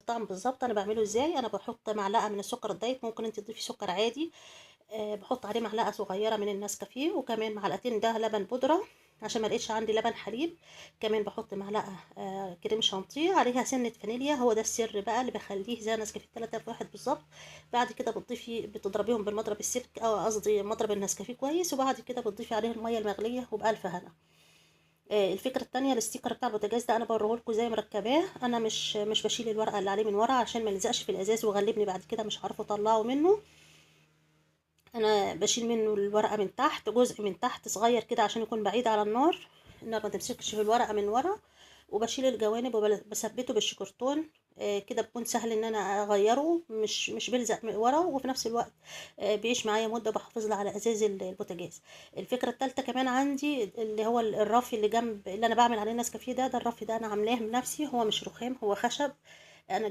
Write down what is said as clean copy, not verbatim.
الطعم بالظبط. انا بعمله ازاي؟ انا بحط معلقه من السكر ال diet، ممكن انت تضيفي سكر عادي. بحط عليه معلقه صغيرة من النسكافيه، وكمان معلقتين ده لبن بودره عشان ما لقيتش عندي لبن حليب. كمان بحط معلقه كريم شانتيه عليها سنة فانيليا، هو ده السر بقى اللي بخليه زي نسكافيه 3 في 1 بالظبط. بعد كده بتضيفي، بتضربيهم بالمضرب السلك، او قصدي مضرب النسكافيه كويس، وبعد كده بتضيفي عليه المية المغليه، وبألف هنا. الفكرة التانية، ال sticker بتاع البوتاجاز ده انا بوريه لكم زي مركباه. انا مش بشيل الورقة اللي عليه من ورا عشان ما يلزقش في الازاز وغلبني بعد كده مش عارفه اطلعه منه. انا بشيل منه الورقة من تحت، جزء من تحت صغير كده عشان يكون بعيد على النار، النار ما تمسكش في الورقة من ورا، وبشيل الجوانب وبثبته بالشكرتون. كده بيكون سهل ان انا اغيره، مش بيلزق من ورا، وفي نفس الوقت بيعيش معايا مده، بحافظ له على ازاز البوتاجاز. الفكرة الثالثة كمان عندي اللي هو الرف اللي جنب اللي انا بعمل عليه نسكافيه ده، ده الرف ده انا عاملاه بنفسي، هو مش رخام، هو خشب. انا